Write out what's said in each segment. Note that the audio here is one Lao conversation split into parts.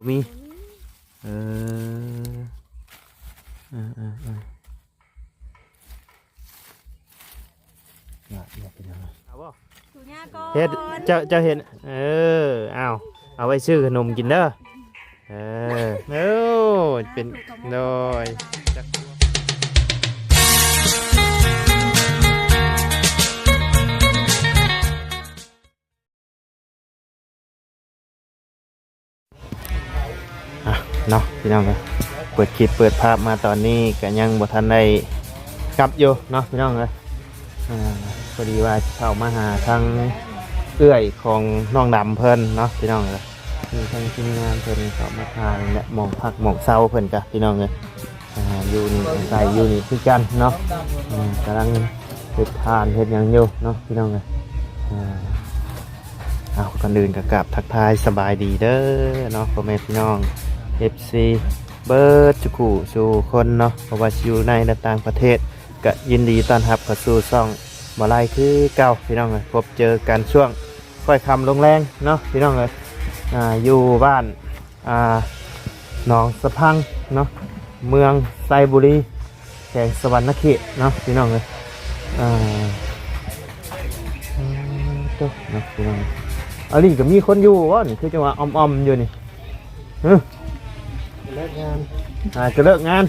ມີ ເອີ ເອີ ເອີ ເອີ ເອີ ເອົາບໍ່? ເຮັດ ເຈົ້າ ເຈົ້າເຮັດ ເອີ ອ້າວ ເອົາໄວ້ຊື້ຂະໜົມກິນເດີ ເອີ ໂອ້ ເປັນ ໂດຍ ອ່ະ ເນາະ ພີ່ນ້ອງເອີຍ ເປີດຄລິບເປີດພາບມາຕອນນີ້ກະຍັງບໍ່ທັນໄດ້ກັບຢູ່ເນາະ ພີ່ນ້ອງເອີຍ ອ່າ ພໍດີວ່າເຂົ້າມາຫາທາງເອື້ອຍຂອງນ້ອງດຳເພິ່ນເນາະ ພີ່ນ້ອງເອີຍ ມີທາງທີມງານເພິ່ນເຂົ້າມາຖ່າຍ ແລະ ໝ່ອງພັກໝ່ອງເຊົາເພິ່ນກະ ພີ່ນ້ອງເອີຍ ອ່າ ຢູ່ນີ້ ອາໄສຢູ່ນີ້ຄືກັນເນາະ ອືມ ກຳລັງເຮັດທານເຮັດຫຍັງຢູ່ເນາະ ພີ່ນ້ອງເອີຍ ອ່າ ເອົາ ກ່ອນອື່ນກໍກາບທັກທາຍສະບາຍດີເດີເນາະ ພໍ່ແມ່ພີ່ນ້ອງ ເອັຟຊີ ເບິດສູ່ຄູ່ສູ່ຄົນເນາະ ບໍ່ວ່າຊິຢູ່ໃນ ແລະ ຕ່າງປະເທດ ກະຍິນດີຕ້ອນຮັບເຂົ້າສູ່ຊ່ອງບໍ່ໄລຄືເກົ່າ ພີ່ນ້ອງເອີຍ ພົບເຈີກັນຊ່ວງຄ່ອຍຄ່ຳລົງແລງເນາະ ພີ່ນ້ອງເອີຍ ອ່າ ຢູ່ບ້ານ ອ່າ ໜອງສະພັງເນາະ ເມືອງໄຊບູລີ ແຂວງສະຫວັນນະເຂດເນາະ ພີ່ນ້ອງເອີຍ ອ່າ ເອີ ໂຕເນາະ ພີ່ນ້ອງ ອັນນີ້ກໍມີຄົນຢູ່ບໍ່ນີ້ ຄືຈັ່ງວ່າອອມໆຢູ່ນີ້ ຮຶ ເລີກງານ ອ່າ ຈະເລີກງານ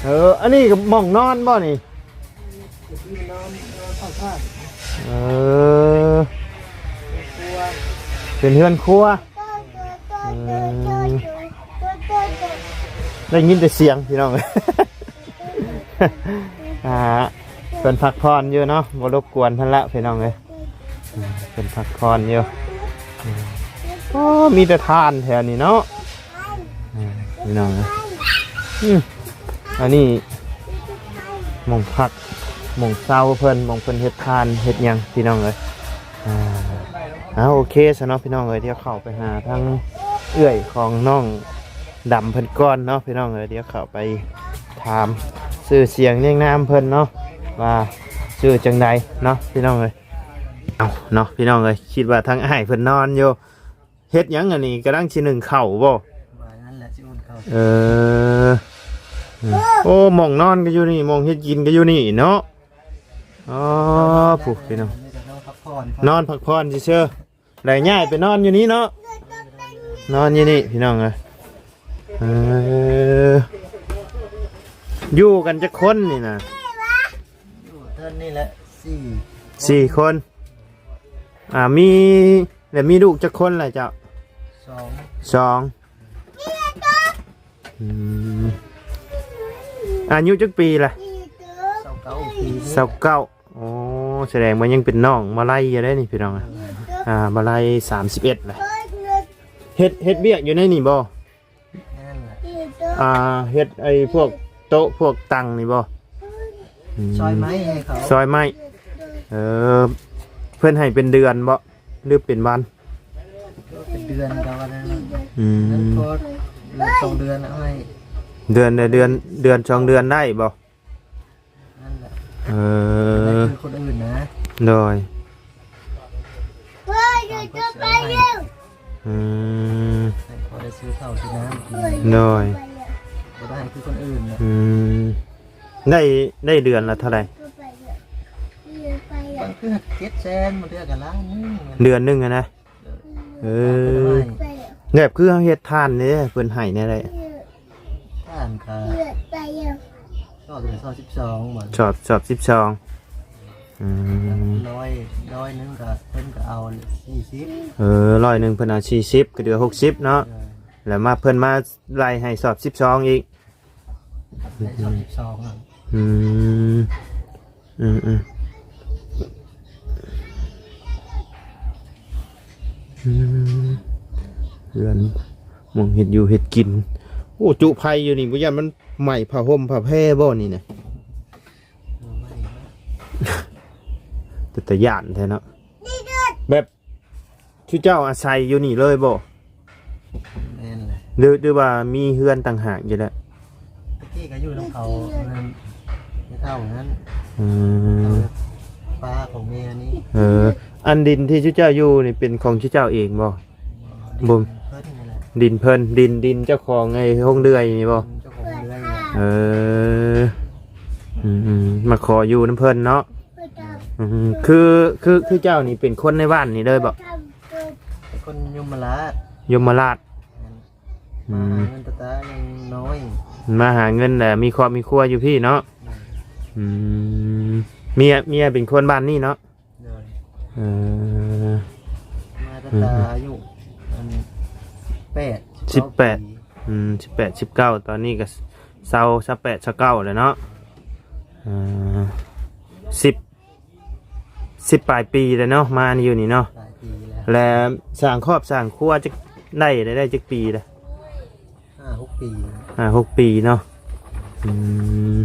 ເອີ ອັນນີ້ກໍໝ່ອງນອນບໍ່ນີ້? ເອີ ເປັນເຮືອນຄົວ ອືມ ໄດ້ຍິນແຕ່ສຽງພີ່ນ້ອງ ອ່າ ເພິ່ນພັກຜ່ອນຢູ່ເນາະ ບໍ່ລົບກວນເພິ່ນລະພີ່ນ້ອງເອີຍ ເພິ່ນພັກຜ່ອນຢູ່ ໂອ້ ມີແຕ່ຖ່ານແຖວນີ້ເນາະ ອ່າ ພີ່ນ້ອງເອີຍ ອືມ ອັນນີ້ໝ່ອງພັກ ໝ່ອງເຊົາເພິ່ນ ໝ່ອງເພິ່ນເຮັດທານເຮັດຫຍັງ ພີ່ນ້ອງເອີຍ ອ່າ ເອົາ ໂອເຄຊະເນາະ ພີ່ນ້ອງເອີຍ ດຽວເຂົ້າໄປຫາທາງເອື້ອຍຂອງນ້ອງດຳເພິ່ນກ່ອນເນາະ ພີ່ນ້ອງເອີຍ ດຽວເຂົ້າໄປຖາມຊື່ສຽງນຽງນາມເພິ່ນເນາະ ວ່າຊື່ຈັ່ງໃດເນາະ ພີ່ນ້ອງເອີຍ ເອົາເນາະ ພີ່ນ້ອງເອີຍ ຄິດວ່າທາງອ້າຍເພິ່ນນອນຢູ່ ເຮັດຫຍັງອັນນີ້ ກຳລັງຊິໜຶ້ງເຂົ້າບໍ່? ວ່ານັ້ນແຫຼະ ຊິອຸ່ນເຂົ້າ ເອີ ໂອ້ ໝ່ອງນອນກໍຢູ່ນີ້ ໝ່ອງເຮັດກິນກໍຢູ່ນີ້ເນາະ ອໍ ຜູ້ພີ່ນ້ອງ ນອນພັກຜ່ອນຊື່ໆ ແລ້ວຍ້າຍໄປນອນຢູ່ນີ້ເນາະ ນອນຢູ່ນີ້ພີ່ນ້ອງເອີຍ ເອີ ຢູ່ກັນຈັກຄົນນີ້ນະ? ຢູ່ເທິງນີ້ແຫຼະ ສີ່ ສີ່ຄົນ ອ່າ ມີ ແລ້ວມີລູກຈັກຄົນລະເຈົ້າ? ສອງ ສອງ ອືມ ອາຍຸຈັກປີລະ? ຊາວເກົ້າປີ ຊາວເກົ້າ ໂອ້ ສະແດງວ່າຍັງເປັນນ້ອງມາໄລຢູ່ເດ້ນີ້ພີ່ນ້ອງ ອ່າ ມາໄລສາມສິບເອັດລະ ເຮັດ ເຮັດວຽກຢູ່ໃນນີ້ບໍ່? ແມ່ນແຫຼະ ອ່າ ເຮັດໄອ້ພວກໂຕະພວກຕັ່ງນີ້ບໍ່? ອືມ ຊອຍໄມ້ໃຫ້ເຂົາ ຊອຍໄມ້ ເອີ ເພິ່ນໃຫ້ເປັນເດືອນບໍ່ ຫຼືເປັນວັນ? ເປັນເດືອນກໍວ່ານັ້ນ ອືມ ນັ້ນພໍເດືອນສອງເດືອນເອົາໃຫ້ ເດືອນໃດເດືອນ ເດືອນສອງເດືອນໄດ້ບໍ່? ນັ້ນແຫຼະ ເອີ ບໍ່ໄດ້ຄືຄົນອື່ນນະ ໂດຍ ອືມ ໃຫ້ພໍໄດ້ຊື້ເຂົ້າຊື້ນ້ຳກິນ ໂດຍ ບໍ່ໄດ້ຄືຄົນອື່ນນະ ອືມ ໄດ້ ໄດ້ເດືອນລະເທົ່າໃດ? ບາງເທື່ອເຈັດແສນ ບາງເທື່ອກໍລ້ານໜຶ່ງ ເດືອນໜຶ່ງຫັ້ນນະ ເອີ ແບບຄືເຮົາເຮັດຖ່ານເດ້ ເພິ່ນໃຫ້ແນວໃດ? ຖ່ານກະຊອບຊອບສິບສອງ ຊອບ ຊອບສິບສອງ ອືມ ຮ້ອຍ ຮ້ອຍໜຶ່ງກະເພິ່ນກະເອົາສີ່ສິບ ເອີ ຮ້ອຍໜຶ່ງເພິ່ນເອົາສີ່ສິບ ກະເຫຼືອຫົກສິບເນາະ ເອີ ແລ້ວມາ ເພິ່ນມາໄລ່ໃຫ້ຊອບສິບສອງອີກ ໄດ້ຊອບສິບສອງ ອືມ ອືມ ອືມ ອືມ ເຮືອນ ໝ່ອງເຮັດຢູ່ເຮັດກິນ ໂອ້ ຈຸໄຟຢູ່ນີ້ ບໍ່ຢ້ານມັນໄໝ້ຜ້າຫົ່ມຜ້າແພບໍ່ນີ້ນະ? ບໍ່ໄໝ້ ເປັນຕາຢ້ານແທ້ເນາະ ແບບ ຊຸເຈົ້າອາໄສຢູ່ນີ້ເລີຍບໍ່? ແມ່ນແຫຼະ ຫຼື ຫຼືວ່າມີເຮືອນຕ່າງຫາກຢູ່ແລ້ວ? ຕະກີ້ກໍຢູ່ນຳເຂົາ ນັ້ນ ແມ່ເຖົ້ານັ້ນ ອືມ ເຂົາປ້າຂອງແມ່ນີ້ ເອີ ອັນດິນທີ່ຊຸເຈົ້າຢູ່ນີ້ເປັນຂອງຊຸເຈົ້າເອງບໍ່? ບໍ່ ດິນເພິ່ນນີ້ແຫຼະ ດິນເພິ່ນ ດິນ ດິນເຈົ້າຂອງໄອ້ໂຮງເດືອຍນີ້ບໍ່? ເຈົ້າຂອງເຮືອນນີ້ແຫຼະ. ເອີ ອືມໆ ມາຂໍຢູ່ນຳເພິ່ນເນາະ. ອືມ ຄື ຄື ຄືເຈົ້ານີ້ເປັນຄົນໃນບ້ານນີ້ເລີຍບໍ່? ເປັນຄົນຍົມມະລາດ. ຍົມມະລາດ. ແມ່ນ. ອືມ ມາຫາເງິນແຕ່ ແຕ່ຍັງນ້ອຍ ມາຫາເງິນແຫຼະ ມີຄອບມີຄົວຢູ່ພີ້ເນາະ. ແມ່ນ. ອືມ ເມຍ ເມຍເປັນຄົນບ້ານນີ້ເນາະ. ໂດຍ. ເອີ ມາຕັ້ງແຕ່ອືມ ອາຍຸອັນສິບແປດ ສິບເກົ້າ ສິບແປດ ປີ. ອືມ ສິບແປດ ສິບເກົ້າ ຕອນນີ້ກໍຊາວ ຊາວແປດ ຊາວເກົ້າແລ້ວເນາະ. ເອີ ສິບ ສິບປາຍປີແລ້ວເນາະ ມາຢູ່ນີ້ເນາະ. ຫຼາຍປີແລ້ວ. ແລະ ສ້າງຄອບສ້າງຄົວຈັກ ໄດ້ ໄດ້ ໄດ້ຈັກປີແລ້ວ? ຫ້າຫົກປີ. ຫ້າຫົກປີເນາະ. ອືມ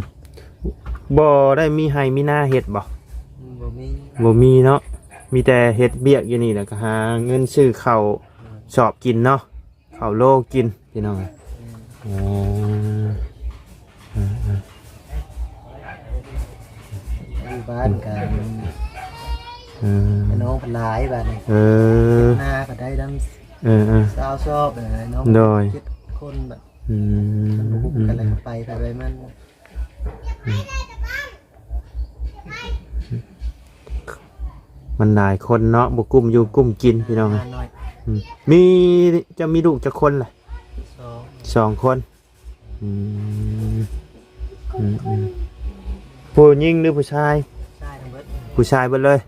ບໍ່ໄດ້ມີໄຮ່ມີນາເຮັດບໍ່? ບໍ່ມີ. ບໍ່ມີເນາະ. ມີແຕ່ເຮັດວຽກຢູ່ນີ້ ແລ້ວກໍຫາເງິນຊື້ເຂົ້າ ອືມ ຊອບກິນເນາະ. ເຂົ້າໂລກິນພີ່ນ້ອງ. ອືມ ເອີ ເອີ ເອີ ຢູ່ບ້ານກໍ ເອີ ພີ່ນ້ອງເພິ່ນຫຼາຍບາດນີ້. ເອີ ເຮັດນາກໍໄດ້ນຳ. ເອີ ເອີ ຊາວຊອບເອີ ນ້ອງ. ໂດຍ. ເຈັດຄົນບາດ. ອືມ ມັນບໍ່ຮູ້ກັນແລ້ວ ອືມ ກໍໄປໃຜໄປມັນ. ອືມ ມັນຫຼາຍຄົນເນາະ ບໍ່ກຸ້ມຢູ່ກຸ້ມກິນພີ່ນ້ອງ. ອືມ ມີ ເຈົ້າມີລູກຈັກຄົນລະ? ສອງ. ສອງຄົນ. ອືມ ອືມ ອືມ ຜູ້ຍິງຫຼືຜູ້ຊາຍ? ຜູ້ຊາຍທັງເບິດ. ຜູ້ຊາຍເບິດເລີຍ.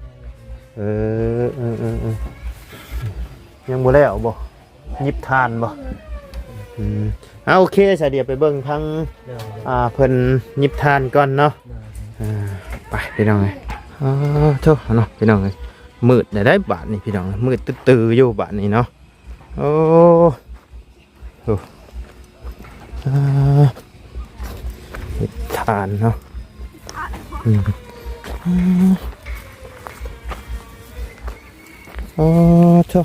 ເອີ ເອີ ເອີ ເອີ ຍັງບໍ່ແລ້ວບໍ່? ຫຍິບຖ່ານບໍ່? ອືມ ເອົາ ໂອເຄ ສະ ດຽວໄປເບິ່ງທາງ ໂດຍ ອ່າ ເພິ່ນຫຍິບຖ່ານກ່ອນເນາະ. ໂດຍ. ອ່າ ໄປພີ່ນ້ອງເອີຍ. ໂອ້ໂທ້ເນາະ ພີ່ນ້ອງເອີຍ ມືດແລ້ວໄດ໋ບາດນີ້ພີ່ນ້ອງ ມືດຕື້ໆຢູ່ບາດນີ້ເນາະ. ໂອ້ ໂອ້ ອ່າ ເຮັດຖ່ານເນາະ. ອືມ ໂອ້ໂທ້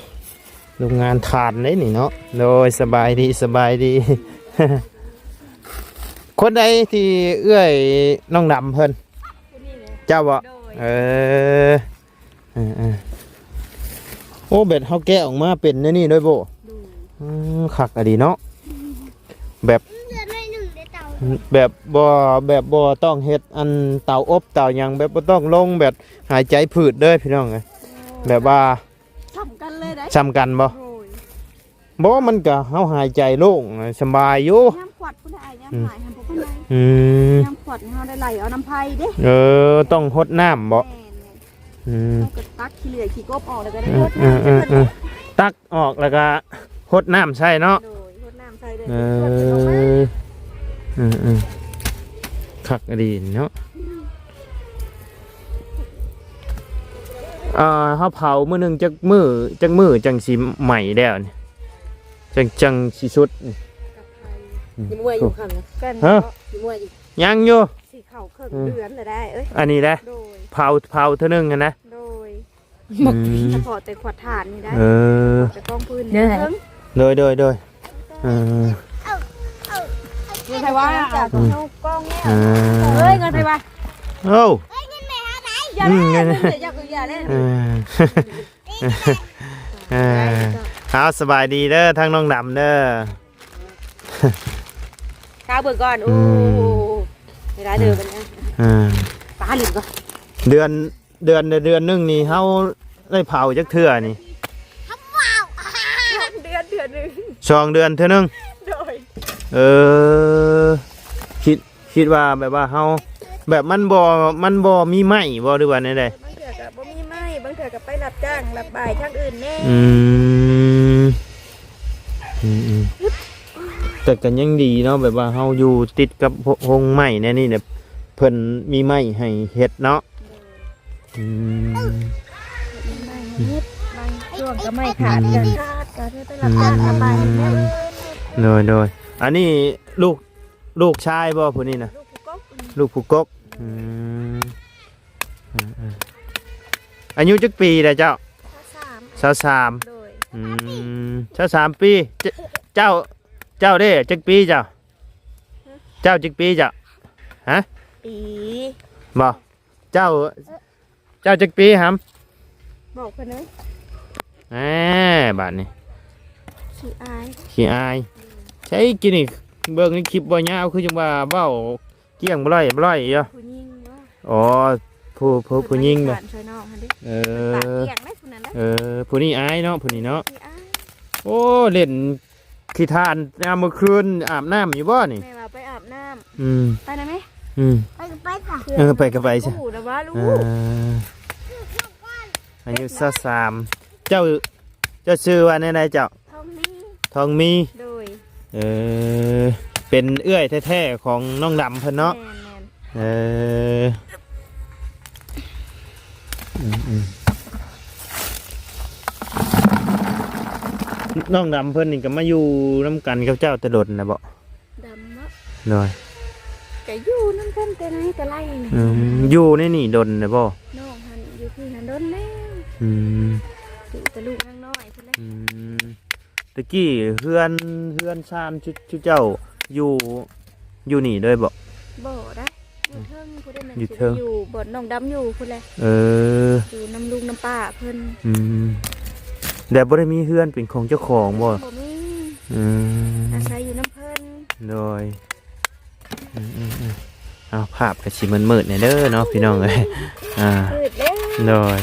ໂຮງງານຖ່ານເດ້ນີ້ເນາະ. ໂດຍ ສະບາຍດີ ສະບາຍດີ. ຄົນໃດທີ່ເອື້ອຍນ້ອງດຳເພິ່ນ? ຜູ້ນີ້ແຫຼະ. ເຈົ້າບໍ່? ໂດຍ. ເອີ ເອີ ເອີ ໂອ້ ແບບເຮົາແກະອອກມາເປັນແນວນີ້ໂດຍບໍ່? ໂດຍ. ອືມ ຄັກອີ່ຫຼີເນາະ. ແບບ ເຫຼືອໜ້ອຍໜຶ່ງເດ້ເຕົາ ແບບບໍ່ ແບບບໍ່ຕ້ອງເຮັດອັນເຕົາອົບເຕົາຫຍັງ ແບບບໍ່ຕ້ອງລົງ ແບບຫາຍໃຈຜືດເດີພີ່ນ້ອງເອີຍ. ໂດຍ. ແບບວ່າ ສ່ຳກັນເລີຍເດ້. ສ່ຳກັນບໍ່? ໂດຍ. ບໍ່ ມັນກະເຮົາຫາຍໃຈໂລ່ງ ສະບາຍຢູ່. ຍາມຂວັດພຸ້ນແຫຼະ ຍາມ ອືມ ຫາຍຫັ້ນບໍ່ປານໃດ. ອືມ ຍາມຂວັດເຮົາໄດ້ໄຫຼເອົານ້ຳໄຜ່ເດ້. ເອີ ຕ້ອງຫົດນ້ຳບໍ່? ແມ່ນ. ອືມ ເຮົາກໍຕັກຂີ້ເຫຼືອຂີ້ກົບອອກ ແລ້ວກໍໄດ້ ເອີ ຫົດນ້ຳໃຫ້ເພິ່ນ. ເອີ ເອີ ເອີ ຕັກອອກ ແລ້ວກໍຫົດນ້ຳໃສ່ເນາະ. ໂດຍ ຫົດນ້ຳໃສ່ເລີຍ. ເອີ ເອີ ເອີ ຄັກອີ່ຫຼີເນາະ. ອ່າ ເຮົາເຜົາມື້ໜຶ່ງຈັກມື້ ຈັກມື້ຈັ່ງຊິໄໝ້ແລ້ວນີ້ ຈັ່ງ ຈັ່ງຊິສຸດນີ້? ອືມ ຍັງເມື່ອຢູ່ຄ່ຳນະ. ຮະ? ຍັງເມື່ອຢູ່. ຍັງຢູ່. ຊິເຂົ້າເຄິ່ງ ອືມ ເດືອນແລ້ວໄດ໋ເອີຍ ອັນນີ້ນະ. ໂດຍ. ເຜົາ ເຜົາເທື່ອໜຶ່ງຫັ້ນນະ. ໂດຍ. ອືມ ສະເພາະແຕ່ຂວດຖ່ານນີ້ໄດ໋. ເອີ ແຕ່ກອງຟືນນີ້. ໂດຍ ໂດຍ ໂດຍ. ເອີ ເງິນໃຜວ່າ? ອືມ ເອີ ເງິນໃຜວ່າ? ໂອ້ ເງິນແມ່ຫາໄດ໋. ຢ່າເລີຍ ອືມ ເງິນ ເງິນ ຢ່າ ຢ່າເລີຍ. ເອີ ເອີ ເອົາ ສະບາຍດີເດີ ທາງນ້ອງດຳເດີ. ຂ້າເບິ່ງກ່ອນ. ໂອ້ ອືມ ເວລາເດີບັດນີ້. ອ່າ ໄປຫາຫຼິ້ນກ່ອນ. ເດືອນ ເດືອນ ເດືອນໜຶ່ງນີ້ເຮົາໄດ້ເຜົາຈັກເທື່ອນີ້? ສອງເດືອນເທື່ອໜຶ່ງ. ສອງເດືອນເທື່ອໜຶ່ງ. ໂດຍ. ເອີ ຄິດ ຄິດວ່າແບບວ່າເຮົາ ແບບມັນບໍ່ ມັນບໍ່ມີໄມ້ບໍ່ ຫຼືວ່າແນວໃດ? ບາງເທື່ອກໍບໍ່ມີໄມ້ ບາງເທື່ອກໍໄປຮັບຈ້າງຮັບບາຍທາງອື່ນແດ່. ອືມ ອືມໆ ແຕ່ກໍຍັງດີເນາະ ແບບວ່າເຮົາຢູ່ຕິດກັບໂຮງໄມ້ແນວນີ້ ແບບເພິ່ນມີໄມ້ໃຫ້ເຮັດເນາະ. ອືມ ເຮັດໄມ້ເຮັດ ບາງຊ່ວງກໍໄມ້ຂາດ ອືມ ກໍຂາດ ກໍໄດ້ໄປຮັບຈ້າງຮັບບາຍແດ່. ໂດຍ ໂດຍ. ອັນນີ້ລູກ ລູກຊາຍບໍ່ຜູ້ນີ້ນະ? ລູກຜູ້ກົກ. ລູກຜູ້ກົກ. ອືມ ອືມໆ ອາຍຸຈັກປີແລ້ວເຈົ້າ? ຊາວສາມ. ຊາວສາມ. ໂດຍ. ອືມ ຊາວສາມປີ. ເຈົ້າ ເຈົ້າເດ້ ຈັກປີເຈົ້າ? ຮະ? ເຈົ້າຈັກປີເຈົ້າ? ຮະ? ປີ ບໍ່? ເຈົ້າ ເຈົ້າຈັກປີຫຳ? ບອກເພິ່ນເດີ. ແໝ ບາດນີ້ ຂີ້ອາຍ ຂີ້ອາຍ. ໃຊ່ ກີ້ນີ້ເບິ່ງໃນຄລິບບໍ່ຍາວ ຄືຈັ່ງວ່າເວົ້າກ້ຽງບໍ່ໄດ້ບໍ່ໄດ້ຢູ່. ຜູ້ຍິງບໍ່? ອໍ ຜູ້ ຜູ້ ຜູ້ຍິງບໍ່? ຊ່ອຍນ້ອງຫັ້ນເດ້. ເອີ ປາກກ້ຽງເດ້ຜູ້ນັ້ນນະ. ເອີ ຜູ້ນີ້ອາຍເນາະ ຜູ້ນີ້ເນາະ. ຂີ້ອາຍ. ໂອ້ ຫຼິ້ນຂີ້ທ່ານຍາມມື້ຄືນ ອາບນ້ຳຢູ່ບໍ່ນີ້? ແມ່ວ່າໄປອາບນ້ຳ. ອືມ ໄປໄດ້ໄໝ? ອືມ ໄປກໍໄປຊະ. ເອີ ໄປກໍໄປຊະ. ຮູ້ແລ້ວວ່າລູກ ເອີ ອາຍຸຊາວສາມ. ເຈົ້າ ເຈົ້າຊື່ວ່າແນວໃດເຈົ້າ? ທອງມີ. ທອງມີ. ໂດຍ. ເອີ ເປັນເອື້ອຍແທ້ໆຂອງນ້ອງດຳເພິ່ນເນາະ. ແມ່ນໆ. ເອີ ອືມໆ ນ້ອງດຳເພິ່ນນີ້ກໍມາຢູ່ນຳກັນກັບເຈົ້າແຕ່ດົນແລ້ວບໍ່? ດຳເນາະ. ໂດຍ. ກໍຢູ່ນຳກັນແຕ່ໃນແຕ່ໄລນີ້. ອືມ ຢູ່ໃນນີ້ດົນແລ້ວບໍ່? ນ້ອງຫັ້ນຢູ່ພີ້ຫັ້ນດົນແລ້ວ. ອືມ ຢູ່ແຕ່ລູກຍັງນ້ອຍພຸ້ນແຫຼະ. ອືມ ຕະກີ້ເຮືອນ ເຮືອນຊານ ຊຸ ຊຸເຈົ້າຢູ່ ຢູ່ນີ້ເລີຍບໍ່? ບໍ່ໄດ໋ ຢູ່ເທິງພຸ້ນເດ້. ແມ່ນ ຢູ່ເທິງ ຊິໄດ້ຢູ່ບ່ອນນ້ອງດຳຢູ່ພຸ້ນແຫຼະ. ເອີ ຢູ່ນຳລຸງນຳປ້າເພິ່ນ. ອືມ ແຕ່ບໍ່ໄດ້ມີເຮືອນເປັນຂອງເຈົ້າຂອງບໍ່? ບໍ່ມີ. ອືມ ອາໄສຢູ່ນຳເພິ່ນ. ໂດຍ. ອືມໆໆ ເອົາ ພາບກໍຊິມືດໆແດ່ເດີເນາະ ພີ່ນ້ອງເອີຍ. ອ່າ ມືດແລ້ວ. ໂດຍ.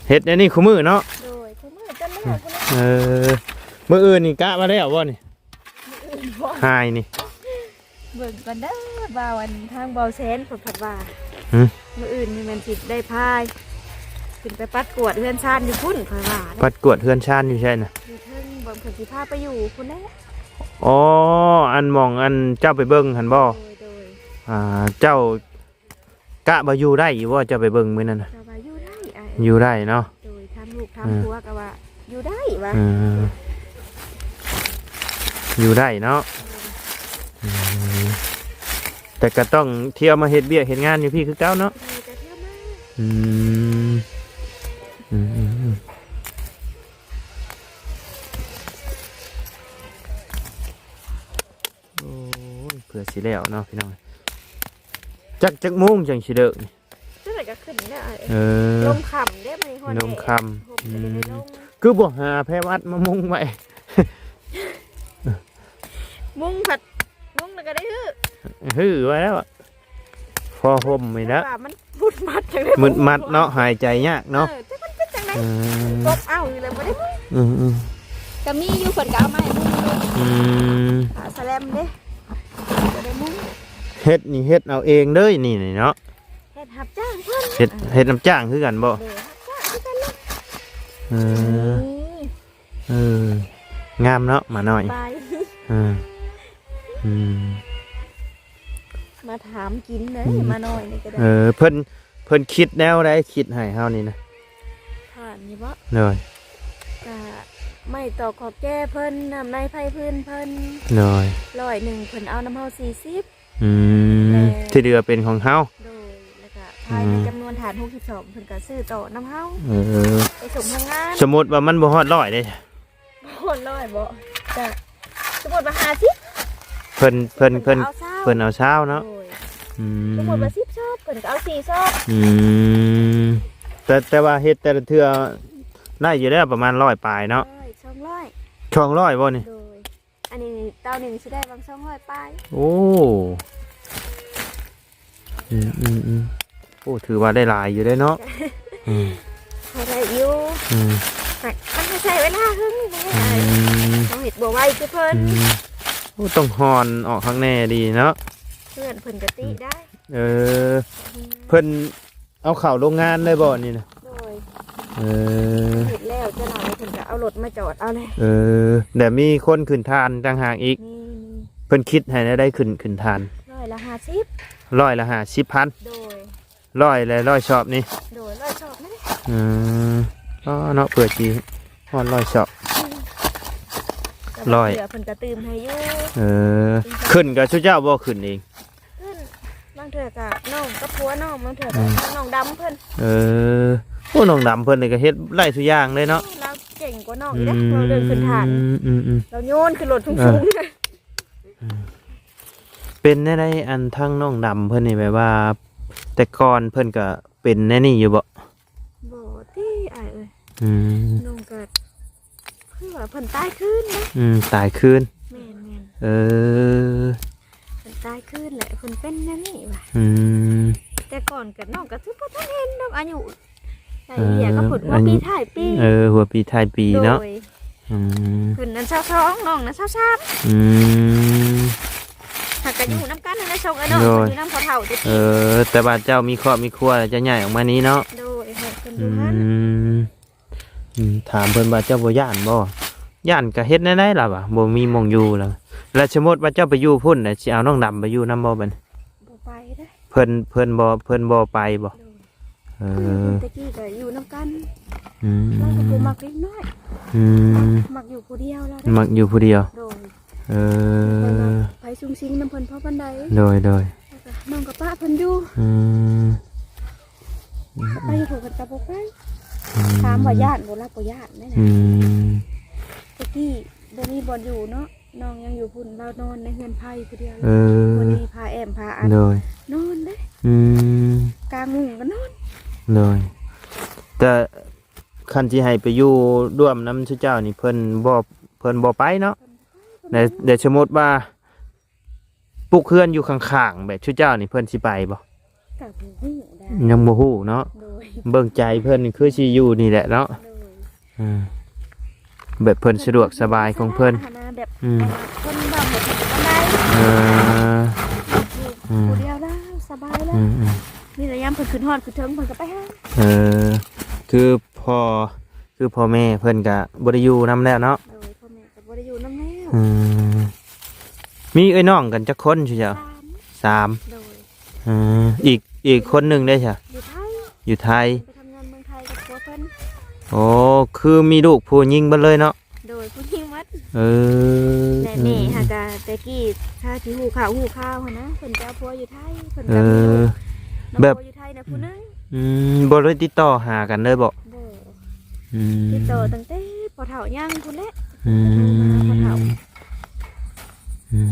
ເຮັດແນວນີ້ຄູ່ມື້ເນາະ? ໂດຍ ຄູ່ມື້ຈົນແລ້ວ. ເອີ ມື້ອື່ນນີ້ກະວ່າແລ້ວບໍ່ນີ້? ມື້ອື່ນບໍ່ ຫາຍນີ້ ເບິ່ງກ່ອນເດີ. ບ່າວ ອັນ ທາງບ່າວແສນເພິ່ນພັດວ່າ ຫື ມື້ອື່ນນີ້ແມ່ນຊິໄດ້ພາຂຶ້ນໄປປັດກວາດເຮືອນຊານຢູ່ພຸ້ນ ເພິ່ນວ່າ. ປັດກວາດເຮືອນຊານຢູ່ໃສນະ? ຢູ່ເທິງ ບ່ອນເພິ່ນຊິພາໄປຢູ່ພຸ້ນແຫຼະ. ອໍ ອັນ ໝ່ອງ ອັນ ເຈົ້າໄປເບິ່ງຫັ້ນບໍ່? ໂດຍ ໂດຍ. ອ່າ ເຈົ້າກະວ່າຢູ່ໄດ້ຢູ່ບໍ່? ເຈົ້າໄປເບິ່ງມື້ນັ້ນນະ. ກະວ່າຢູ່ໄດ້ ຢູ່ໄດ້ເນາະ. ໂດຍ ທາງລູກທາງ ເອີ ຜົວກໍວ່າຢູ່ໄດ້ວ່າ. ເອີ ຢູ່ໄດ້ເນາະ. ໂດຍ. ອືມ ແຕ່ກໍຕ້ອງທ່ຽວມາເຮັດວຽກເຮັດງານຢູ່ພີ້ຄືເກົ່າເນາະ. ໂດຍ ກໍທ່ຽວມາ. ອືມ ອືມໆໆ. ໂອ້ຍ ເພື່ອຊິແລ້ວເນາະ ພີ່ນ້ອງ. ຈັກ ຈັກໂມງຈັ່ງຊິເລີກນີ້? ຈັ່ງໃດກໍຂຶ້ນແລ້ວ. ເອີ ລົມຄ່ຳເດ້ ມື້ນີ້ຮ້ອນແດດ. ລົມຄ່ຳ. ອືມ ຄືບໍ່ຫາແພວັດມາມຸງໄວ້? ມຸງພັດ ມຸງແລ້ວກໍໄດ້ຮື້ ຮື້ໄວ້ແລ້ວ. ພໍຫົ່ມນີ້ແຫຼະ. ແຕ່ວ່າມັນມືດມັດ ຈັ່ງໃດ ມືດມັດເນາະ ຫາຍໃຈຍາກເນາະ. ເອີ ຈັກມັນເປັນຈັ່ງໃດ. ອືມ ປົກເອົາຢູ່ແລ້ວບໍ່ໄດ້ມຸງ. ອືມໆ ກໍມີຢູ່ ເພິ່ນກໍເອົາມາໃຫ້ມຸງຢູ່. ອືມ ຜ້າສະແລັມເດ້ ບໍ່ໄດ້ມຸງ. ເຮັດນີ້ເຮັດເອົາເອງເລີຍນີ້ເນາະ. ເຮັດຮັບຈ້າງເພິ່ນ. ເຮັດ ເຮັດຮັບຈ້າງຄືກັນບໍ່? ໂດຍ ຮັບຈ້າງຄືກັນເລີຍ. ເອີ ເອີ ງາມເນາະ ໝານ້ອຍ. ໄປ ເອີ ອືມ ມາຖາມກິນເດ້ ອືມ ໝານ້ອຍນີ້ກໍໄດ້. ເອີ ເພິ່ນ ເພິ່ນຄິດແນວໃດ ຄິດໃຫ້ເຮົານີ້ນະ? ຖານນີ້ບໍ? ໂດຍ. ກະໄມ້ຕອກຂອບແຈເພິ່ນ ນ້ຳໃນໄພພື້ນເພິ່ນ. ໂດຍ. ຮ້ອຍໜຶ່ງ ເພິ່ນເອົານຳເຮົາສີ່ສິບ. ອືມ ແມ່ນ ທີ່ເຫຼືອເປັນຂອງເຮົາ. ໂດຍ. ແລ້ວກະພາຍໃນ ອືມ ຈຳນວນຖານຫົກສິບສອງ ເພິ່ນກະຊື້ຕໍ່ນຳເຮົາ. ເອີ ໄປສົ່ງໂຮງງານ. ສົມມຸດວ່າມັນບໍ່ຮອດຮ້ອຍເດ້? ບໍ່ຮອດຮ້ອຍບໍ? ກະສົມມຸດວ່າຫ້າສິບ ເພິ່ນ ເພິ່ນ ເພິ່ນ ເພິ່ນເອົາຊາວ ເພິ່ນເອົາຊາວເນາະ. ໂດຍ. ອືມ ສົມມຸດວ່າສິບຊອບ ເພິ່ນກໍເອົາສີ່ຊອບ. ອືມ ແຕ່ ແຕ່ວ່າເຮັດແຕ່ລະເທື່ອໄດ້ຢູ່ແລ້ວປະມານຮ້ອຍປາຍເນາະ. ຮ້ອຍ ສອງຮ້ອຍ ສອງຮ້ອຍບໍ່ນີ້? ໂດຍ. ອັນນີ້ເຕົາໜຶ່ງຊິໄດ້ປະມານສອງຮ້ອຍປາຍ. ໂອ້ ອືມໆໆ ໂອ້ ຖືວ່າໄດ້ຫຼາຍຢູ່ເດ້ເນາະ. ອືມ ພໍໄດ້ຢູ່. ອືມ ແຕ່ມັນກໍໃຊ້ເວລາເຄິ່ງ ອືມ ເຮົາເຮັດບໍ່ໄວຄືເພິ່ນ. ອືມ ໂອ້ ຕ້ອງຮ່ອນອອກຄັກແນ່ດີເນາະ. ເພື່ອນເພິ່ນກໍຕິໄດ້. ເອີ ອືມ ເພິ່ນ ເອົາເຂົ້າໂຮງງານໄດ້ບໍ່ນີ້ນະ? ໂດຍ. ເອີ ເຮັດແລ້ວຈັກໜ້ອຍເພິ່ນກໍເອົາລົດມາຈອດເອົາແຫຼະ. ເອີ ແລ້ວມີຄົນຂຶ້ນຖ່ານຕ່າງຫາກອີກ. ມີ ມີ. ເພິ່ນຄິດໃຫ້ແນວໃດຂຶ້ນ ຂຶ້ນຖ່ານ? ຮ້ອຍລະຫ້າສິບ. ຮ້ອຍລະຫ້າສິບພັນ. ໂດຍ. ຮ້ອຍ ແລະ ຮ້ອຍຊອບນີ້? ໂດຍ ຮ້ອຍຊອບນີ້. ອືມ ອໍ ເນາະ ເພື່ອຊິຮອດຮ້ອຍຊອບ. ອືມ ຮ້ອຍ ເພິ່ນກໍຕື່ມໃຫ້ຢູ່. ເອີ ຂຶ້ນກັບຊຸເຈົ້າບໍ່ ຂຶ້ນເອງ? ຂຶ້ນ ບາງເທື່ອກໍນ້ອງກັບຜົວນ້ອງ ບາງເທື່ອກໍ ອືມ ນ້ອງດຳເພິ່ນ. ເອີ ໂອ້ ນ້ອງດຳເພິ່ນນີ້ກໍເຮັດໄດ້ທຸກຢ່າງເລີຍເນາະ. ລາວເກັ່ງກວ່ານ້ອງອີກເດ້. ອືມ ເວົ້າເລື່ອງຂຶ້ນຖານ ອືມໆ ລາວໂຍນຂຶ້ນລົດສູງໆ. ເອີ ອືມ ເປັນແນວໃດ ອັນ ທາງນ້ອງດຳເພິ່ນນີ້ ແບບວ່າແຕ່ກ່ອນເພິ່ນກໍເປັນແນວນີ້ຢູ່ບໍ່? ບໍ່ຕິອ້າຍເອີຍ. ອືມ ນ້ອງກໍຄື ວ່າເພິ່ນຕາຍຄືນເດ້. ອືມ ຕາຍຄືນ. ແມ່ນໆ ເອີ ເພິ່ນຕາຍຄືນແຫຼະ ເພິ່ນເປັນແນວນີ້ວ່າ. ອືມ ແຕ່ກ່ອນກໍ ນ້ອງກໍຖືບໍ່ທັນເຫັນດອກ ອາຍຸໄລ່ເລ່ຍກັບເພິ່ນ ເອີ ຫົວປີທ້າຍປີ. ເອີ ຫົວປີທ້າຍປີເນາະ. ໂດຍ. ອືມ ເພິ່ນນັ້ນຊາວສອງ ນ້ອງນັ້ນຊາວສາມ. ອືມ ຫາກກໍຢູ່ນຳກັນຫັ້ນແຫຼະ ສອງເອື້ອຍນ້ອງ. ໂດຍ. ເພິ່ນຢູ່ນຳພໍ່ເຖົ້າແຕ່ ເອີ ແຕ່ວ່າເຈົ້າມີຄອບມີຄົວແລ້ວ ເຈົ້າຍ້າຍອອກມານີ້ເນາະ. ໂດຍ ໃຫ້ເພິ່ນຢູ່ຫັ້ນ. ອືມ ອືມ ຖາມເພິ່ນວ່າເຈົ້າບໍ່ຢ້ານບໍ່? ຢ້ານກໍເຮັດແນວໃດລະວະ ບໍ່ມີໝ່ອງຢູ່ລະ. ແລ້ວສົມມຸດວ່າເຈົ້າໄປຢູ່ພຸ້ນນະ ຊິເອົານ້ອງດຳໄປຢູ່ນຳບໍ່ບັດນີ້? ບໍ່ໄປເດ້. ເພິ່ນ ເພິ່ນບໍ່ ເພິ່ນບໍ່ໄປບໍ່? ໂດຍ. ເອີ ແຕ່ກີ້ກໍຢູ່ນຳກັນ. ອືມ ລາວກໍບໍ່ມັກເດັກນ້ອຍ. ອືມ ມັກຢູ່ຜູ້ດຽວລາວເດ້. ມັກຢູ່ຜູ້ດຽວ. ໂດຍ. ເອີ ເພິ່ນວ່າໃຜສຸງສິງນຳເພິ່ນພໍປານໃດ. ໂດຍ ໂດຍ. ແລ້ວກໍນ້ອງກໍປະເພິ່ນຢູ່. ອືມ ໄປຢູ່ພຸ້ນເພິ່ນກໍບໍ່ໄປ. ອືມ ຖາມວ່າຢ້ານບໍ່? ລາວບໍ່ຢ້ານເດ້ນະ. ອືມ ແຕ່ກີ້ບໍ່ມີບ່ອນຢູ່ເນາະ ນ້ອງຍັງຢູ່ພຸ້ນ ລາວນອນໃນເຮືອນໄຜ່ຜູ້ດຽວ. ເອີ ບໍ່ມີຜ້າແອ້ມຜ້າອັດ. ໂດຍ. ນອນເດ້. ອືມ ກາງມຸ້ງກໍນອນ. ໂດຍ. ແຕ່ຄັນຊິໃຫ້ໄປຢູ່ຮ່ວມນຳຊຸເຈົ້ານີ້ ເພິ່ນບໍ່ ເພິ່ນບໍ່ໄປເນາະ. ແຕ່ ແຕ່ສົມມຸດວ່າ ປຸກເຮືອນຢູ່ຂ້າງໆ ແບບຊຸເຈົ້ານີ້ ເພິ່ນຊິໄປບໍ່? ກໍບໍ່ຮູ້ນະ ຍັງບໍ່ຮູ້ເນາະ. ໂດຍ. ເບິ່ງໃຈເພິ່ນຄືຊິຢູ່ນີ້ແຫຼະເນາະ. ໂດຍ. ອ່າ ແບບເພິ່ນສະດວກສະບາຍຂອງເພິ່ນ. ແບບ ອືມ ເພິ່ນເວົ້າໃຫ້ເພິ່ນປານໃດ. ເອີ ຢູ່ ອືມ ຜູ້ດຽວລາວສະບາຍແລ້ວ. ອືມໆ ມີແຕ່ຍາມເພິ່ນຂຶ້ນຮອດຂຶ້ນເທິງ ເພິ່ນກໍໄປຫາ. ເອີ ຄືພໍ່ ຄືພໍ່ແມ່ເພິ່ນກໍບໍ່ໄດ້ຢູ່ນຳແລ້ວເນາະ. ໂດຍ. ພໍ່ແມ່ ກໍບໍ່ໄດ້ຢູ່ນຳແລ້ວ. ອືມ ມີເອື້ອຍນ້ອງກັນຈັກຄົນ ຊຸເຈົ້າ? ສາມ. ສາມ. ໂດຍ. ເອີ ອີກ ອີກຄົນໜຶ່ງເດ້ຊະ? ຢູ່ໄທ. ຢູ່ໄທ. ໄປທຳງານເມືອງໄທກັບຜົວເພິ່ນ. ໂອ້ ຄືມີລູກຜູ້ຍິງເບິດເລີຍເນາະ? ໂດຍ ຜູ້ຍິງໝົດ. ເອີ ແມ່ ແມ່ຫາກະແຕ່ກີ້ ຖ້າທີ່ຮູ້ຂ່າວ ຮູ້ຂ່າວຫັ້ນນະ ເພິ່ນໄປເອົາຜົວຢູ່ໄທ ເພິ່ນກໍມີລູກ ເອີ ນຳ ແບບ ຜົວຢູ່ໄທນະຜູ້ໜຶ່ງ. ອືມ ບໍ່ໄດ້ຕິດຕໍ່ຫາກັນເລີຍບໍ? ບໍ່. ອືມ ຕິດຕໍ່ຕັ້ງແຕ່ພໍ່ເຖົ້າຍັງພຸ້ນແຫຼະ. ອືມ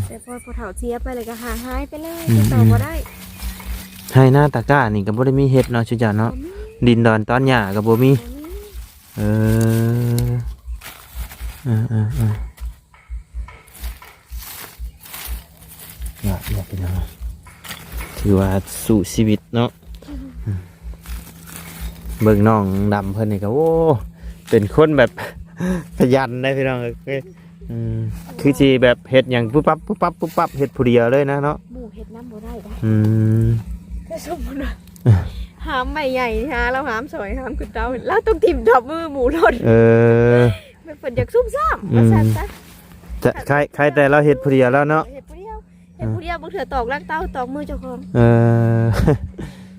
ແຕ່ພໍພໍ່ເຖົ້າເສຍໄປແລ້ວກໍຫ່າງຫາຍໄປເລີຍ. ອືມ ຕິດຕໍ່ບໍ່ໄດ້. ໄຮ່ນາຕາກ້ານີ້ກໍບໍ່ໄດ້ມີເຮັດເນາະ ຊຸເຈົ້າເນາະ. ບໍ່ມີ. ດິນດອນຕອນຫຍ້າກໍບໍ່ມີ. ບໍ່ມີ. ເອີ ເອີໆໆ ຍາກ ຍາກ ພີ່ນ້ອງ ຖືວ່າສູ້ຊີວິດເນາະ. ອືມ ເບິ່ງນ້ອງດຳເພິ່ນນີ້ກໍ ໂອ້ ເປັນຄົນແບບຂະຫຍັນເດ້ ພີ່ນ້ອງເອີຍ. ອືມ ຄືຊິແບບເຮັດຫຍັງປຸບປັບ ປຸບປັບ ປຸບປັບ ເຮັດຜູ້ດຽວເລີຍນະເນາະ. ໝູ່ເຮັດນຳບໍ່ໄດ້ເດ້. ອືມ ແຕ່ສົມມຸດວ່າ ຫາມໄມ້ໃຫຍ່ ຫາລາວຫາມສອຍ ຫາມຂຶ້ນເຕົາ ລາວຕ້ອງຖິ້ມດັບມືໝູ່ໂລດ. ເອີ ແບບເພິ່ນຢາກຊຸ່ມຊ້ຳ ອືມ ວ່າຊັ້ນຊະ. ແຕ່ ຄາຍ ຄາຍແຕ່ລາວເຮັດຜູ້ດຽວແລ້ວເນາະ. ເຮັດຜູ້ດຽວ ເຮັດຜູ້ດຽວ ບາງເທື່ອຕອກຫຼັງເຕົາ ຕອກມືເຈົ້າຂອງ. ເອີ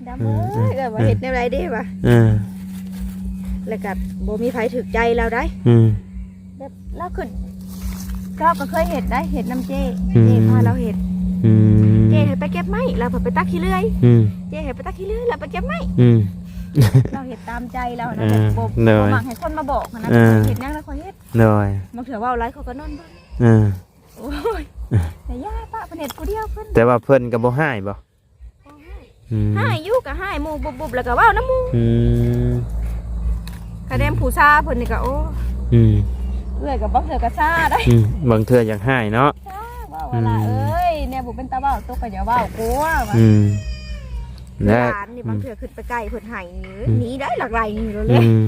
ດຳເອີຍ ເອີ ເອີ ເອີ ເອີ ວ່າເຮັດແນວໃດເດ້ວ່າ. ເອີ ແລ້ວກໍບໍ່ມີໃຜຖືກໃຈລາວໄດ໋. ອືມ ແບບລາວຂຶ້ນ ລາວກໍເຄີຍເຮັດໄດ໋ ເຮັດນຳເຈ້ ອືມ ເຈ້ພາລາວເຮັດ. ອືມ ເຈ້ໃຫ້ໄປເກັບໄມ້ ລາວໄປຕັກຂີ້ເລື່ອຍ. ອືມ ເຈ້ໃຫ້ໄປຕັກຂີ້ເລື່ອຍ ລາວໄປເກັບໄມ້. ອືມ ລາວເຮັດຕາມໃຈລາວນະ. ເອີ ແບບບໍ່ ໂດຍ ບໍ່ມັກໃຫ້ຄົນມາບອກນະ. ເອີ ເຮັດຫຍັງລາວກໍເຮັດ. ໂດຍ ບາງເທື່ອເວົ້າຫຼາຍເຂົາກໍນອນເບິ່ງ. ເອີ ໂອ້ຍ ແຕ່ຢ່າປະເພິ່ນເຮັດຜູ້ດຽວເພິ່ນ. ແຕ່ວ່າເພິ່ນກໍບໍ່ຮ້າຍບໍ່? ບໍ່ຮ້າຍ. ອືມ ຮ້າຍຢູ່ກໍຮ້າຍໝູ່ບຸບໆ ແລ້ວກໍເວົ້ານຳໝູ່. ອືມ ກະແນມຜູ້ຊາເພິ່ນນີ້ກໍ ໂອ້ ອືມ ເອື້ອຍກໍບາງເທື່ອກໍຊາໄດ໋. ອືມ ບາງເທື່ອຢາກຮ້າຍເນາະ. ຊາ ເວົ້າວ່າ ອືມ ລະເອີຍ ແນວບໍ່ເປັນຕາເວົ້າ ໂຕກໍຢ່າເວົ້າ ກົວວ່າ. ອືມ ແລະ ຫຼານນີ້ ອືມ ບາງເທື່ອຂຶ້ນໄປໃກ້ເພິ່ນໄຫ້ ອືມ ໜີໄດ້ ຫຼັກໄຫຼໜີໂລດແຫຼະ. ອືມ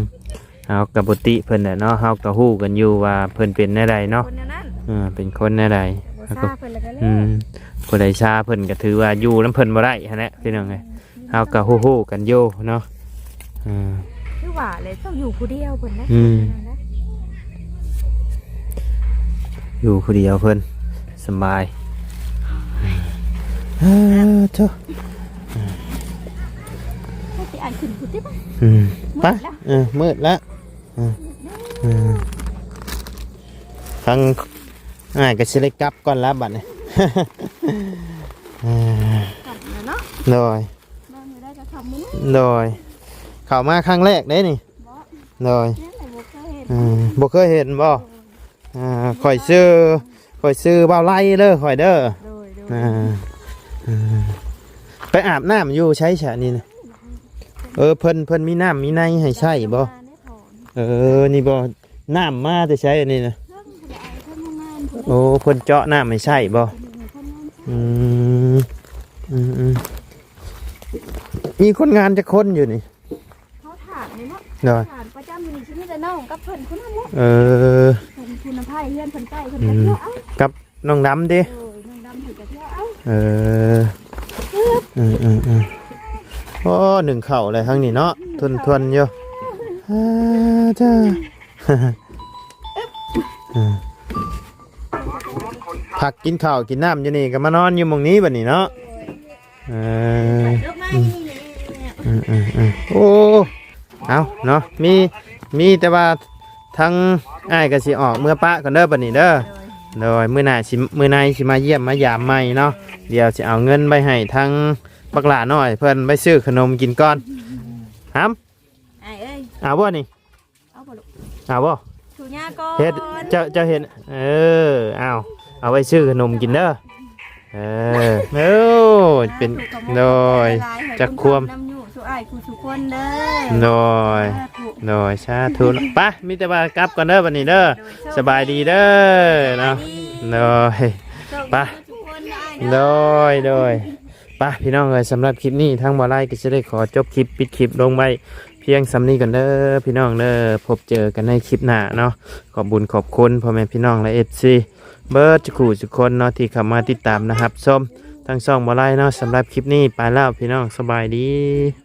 ເຮົາກໍບໍ່ຕິເພິ່ນແຫຼະເນາະ ເຮົາກໍຮູ້ກັນຢູ່ວ່າເພິ່ນເປັນແນວໃດເນາະ. ຄົນແນວນັ້ນ ເອີ ເປັນຄົນແນວໃດ. ບໍ່ຊາເພິ່ນແລ້ວກໍແລ້ວ. ອືມ ຜູ້ໃດຊາເພິ່ນກໍຖືວ່າຢູ່ນຳເພິ່ນບໍ່ໄດ້ຫັ້ນແຫຼະ ພີ່ນ້ອງເອີຍ. ອືມ ເຮົາກໍຮູ້ໆກັນຢູ່ເນາະ. ເອີ ຄືວ່າແຫຼະ ຕ້ອງຢູ່ຜູ້ດຽວເພິ່ນນະ. ອືມ ຢູ່ຜູ້ດຽວເພິ່ນສະບາຍ. ເອີ ໂທ້ ໄປ ຊິອ້າຍຂຶ້ນພຸ້ນຕິບະ. ອືມ ໄປ ມືດລະ ເອີ ມືດລະ. ເອີ ເອີ ທາງອ້າຍກໍຊິໄດ້ກັບກ່ອນລະບັດນີ້. ເອີ ກັບແລ້ວເນາະ. ໂດຍ ມາມື້ໃດກໍຄ່ຳມື້ນັ້ນ. ໂດຍ ເຂົ້າມາຄັ້ງແລກເດ້ນີ້. ບໍ່ ໂດຍ ຍັງບໍ່ເຄີຍເຫັນ. ເອີ ບໍ່ເຄີຍເຫັນບໍ່? ໂດຍ ອ່າ ຂ້ອຍຊື່ ຂ້ອຍຊື່ບ່າວໄລເດີ ຂ້ອຍເດີ. ໂດຍ ໂດຍ ອ່າ ເອີ ໄປອາບນ້ຳຢູ່ໃສຊະນີ້ນະ? ເອີ ເພິ່ນ ເພິ່ນມີນ້ຳມີໃນໃຫ້ໃຊ້ບໍ່? ເອີ ນີ້ບໍ່ ນ້ຳມາແຕ່ໃສອັນນີ້ນະ? ເພິ່ນກໍໄດ້ເອົາເທິງໂຮງງານພຸ້ນເດ້. ໂອ້ ເພິ່ນເຈາະນ້ຳໃຫ້ໃຊ້ບໍ່? ເພິ່ນເຮັດໂຮງງານໃຊ້. ອືມ ອືມໆ ມີຄົນງານຈັກຄົນຢູ່ນີ້? ເຂົາຖາມນີ້ເນາະ. ໂດຍ. ຖາມປະຈຳຢູ່ນີ້ຊິມີແຕ່ນ້ອງກັບເພິ່ນຜູ້ນັ້ນແຫຼະ. ເອີ ເພິ່ນຜູ້ນຳພາຍເຮືອນເພິ່ນໃກ້ເພິ່ນ ອືມ ກໍເອົາ ກັບ ນ້ອງດຳຕິ? ໂດຍ ນ້ອງດຳເພິ່ນກໍເອົາ. ເອີ ອືມໆໆ ໂອ້ ໜຶ້ງເຂົ້າແລ້ວທາງນີ້ເນາະ ທົນໆຢູ່. ອາ ຈ້າ ອືມ ພັກກິນເຂົ້າກິນນ້ຳຢູ່ນີ້ ກໍມານອນຢູ່ໝ່ອງນີ້ບັດນີ້ເນາະ. ໂດຍ. ເອີ ອືມ ອືມໆໆ ໂອ້ ເອົາເນາະ ມີ ມີແຕ່ວ່າທາງອ້າຍກໍຊິອອກເມືອປະກ່ອນເດີບັດນີ້ເດີ. ໂດຍ. ໂດຍ ມື້ໜ້າຊິ ມື້ໃນຊິມາຢ້ຽມມາຢາມໃໝ່ເນາະ. ດຽວຊິເອົາເງິນໄປໃຫ້ທາງບັກຫຼ້ານ້ອຍເພິ່ນໄປຊື້ຂະໜົມກິນກ່ອນ. ຫຳ ອ້າຍເອີຍ ເອົາບໍ່ນີ້? ເອົາບໍ່ລູກ? ເອົາບໍ່? ຖືຍາກ່ອນ ເຮັດ ເຈົ້າ ເຈົ້າເຮັດ ເອີ ເອົາ ເອົາໄວ້ຊື້ຂະໜົມກິນເດີ. ເອີ ໂອ້ ເປັນ ສາທຸ ໂດຍ ຂອບໃຈຫຼາຍໆ ໃຫ້ ຈັກຄວາມ ບຸນນຳນຳຢູ່ສູ່ອ້າຍຄູ່ສູ່ຄົນເດີ. ໂດຍ ສາທຸ ໂດຍ ສາທຸ. ໄປ ມີແຕ່ວ່າກັບກ່ອນເດີບັດນີ້ເດີ. ໂດຍ ສະບາຍດີເດີເນາະ. ສະບາຍດີ ໂດຍ ໂຊກດີ ໄປ ທຸກຄົນເດີອ້າຍເດີ. ໂດຍ ໂດຍ ໄປ ພີ່ນ້ອງເອີຍ ສຳລັບຄລິບນີ້ ທາງບໍ່ໄລກໍຈະໄດ້ຂໍຈົບຄລິບ ປິດຄລິບລົງໄວ້ ພຽງສ່ຳນີ້ກ່ອນເດີພີ່ນ້ອງເດີ. ພົບເຈີກັນໃນຄລິບໜ້າເນາະ. ຂອບບຸນຂອບຄຸນພໍ່ແມ່ພີ່ນ້ອງ ແລະ ເອັຟຊີ ເບິດທຸກຜູ້ທຸກຄົນເນາະ ທີ່ເຂົ້າມາຕິດຕາມ ແລະ ຮັບຊົມທາງຊ່ອງບໍ່ໄລເນາະ. ສຳລັບຄລິບນີ້ໄປແລ້ວພີ່ນ້ອງ ສະບາຍດີ.